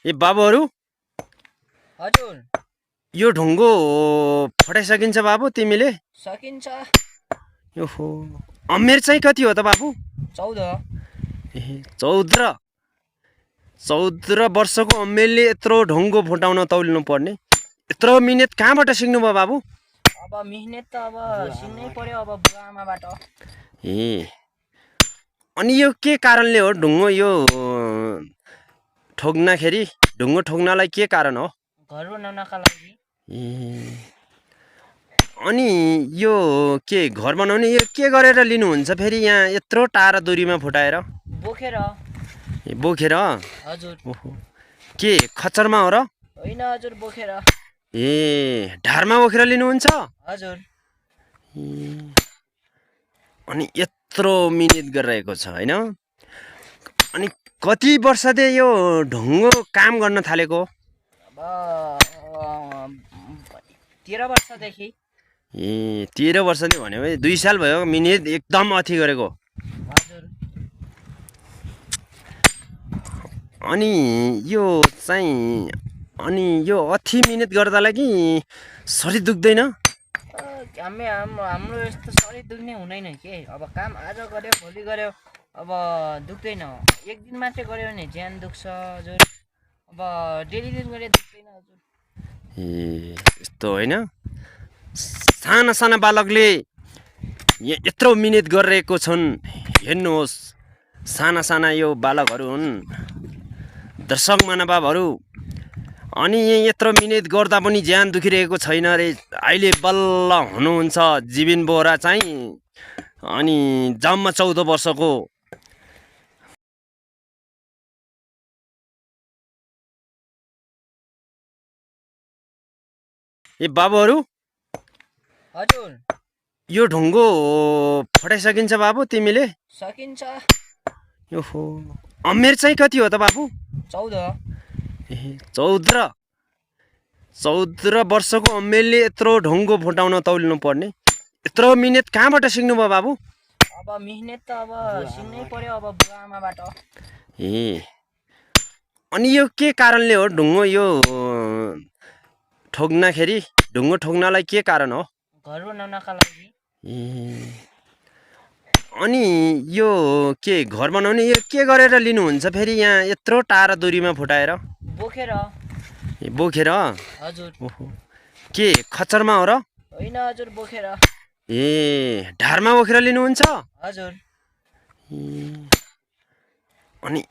ए बाबुहरू, हजुर यो ढुङ्गो फटाइसकिन्छ बाबु तिमीले? सकिन्छ। ओहो, अमेर चाहिँ कति हो त बाबु? 14। ए 14 वर्षको अमेरले यत्रो ढुङ्गो फुटाउन तौलिनु पर्ने? यत्रो मिहिनेत कहाँबाट सिक्नु भयो बाबु? अब मिहिनेत त अब सिक्नै पर्यो अब बुवा आमाबाट। ए अनि यो के कारणले हो ढुङ्गो यो ठोक्दाखेरि? ढुङ्गो ठोक्नलाई के कारण हो? घर बनाउनका लागि। ए अनि यो के घर बनाउने यो के गरेर लिनुहुन्छ फेरि यहाँ यत्रो टाढा दूरीमा फुटाएर? बोकेर। ए बोकेर? हजुर। ओहो, के खच्चरमा हो र? होइन हजुर, बोकेर। ए ढाडमा बोकेर लिनुहुन्छ? हजुर। ए अनि यत्रो मिहिनेत गरिरहेको छ होइन? अनि कति वर्षदेखि यो ढुङ्गो काम गर्न थालेको? अब 13 वर्षदेखि। ए 13 वर्षदेखि भन्यो भने 2 साल भयो मिहिनेत एकदम अथि गरेको। हजुर। अनि यो चाहिँ अनि यो अथि मिहिनेत गर्दालाई कि शरीर दुख्दैन? हाम्रो यस्तो शरीर दुख्ने हुँदैन के। अब काम आज गऱ्यो भोलि गऱ्यो अब दुख्दैन। एक दिन मात्रै गऱ्यो भने ज्यान दुख्छ हजुर। अब डेली दिन गरे दुख्दैन हजुर। ए यस्तो होइन? साना साना बालकले यत्रो मिहिनेत गरिरहेको छन्, हेर्नुहोस्। साना साना यो बालकहरू हुन्, दर्शक महानुभावहरू। अनि यत्रो मिहिनेत गर्दा पनि ज्यान दुखिरहेको छैन अरे। अहिले बल्ल हुनुहुन्छ जीवन बोहरा चाहिँ, अनि जम्मा 14 वर्षको। ए बाबुहरू, हजुर यो ढुङ्गो फटाइसकिन्छ बाबु तिमीले? सकिन्छ। ओहो, अमेर चाहिँ कति हो त बाबु? 14। ए 14 वर्षको अमेरले यत्रो ढुङ्गो फुटाउन तौलिनु पर्ने? यत्रो मिहिनेत कहाँबाट सिक्नु भयो बाबु? अब मिहिनेत त अब सिक्नै पर्यो अब बुवा आमाबाट। ए अनि यो के कारणले हो ढुङ्गो यो ठोक्दाखेरि? ढुङ्गो ठोक्नलाई के कारण हो? घर बनाउनका लागि। ए अनि यो के घर बनाउने यो के गरेर लिनुहुन्छ फेरि यहाँ यत्रो टाढा दूरीमा फुटाएर? बोकेर। ए बोकेर? हजुर। ओहो, के खच्चरमा हो र? होइन हजुर, बोकेर। ए ढाडमा बोकेर लिनुहुन्छ? हजुर। ए अनि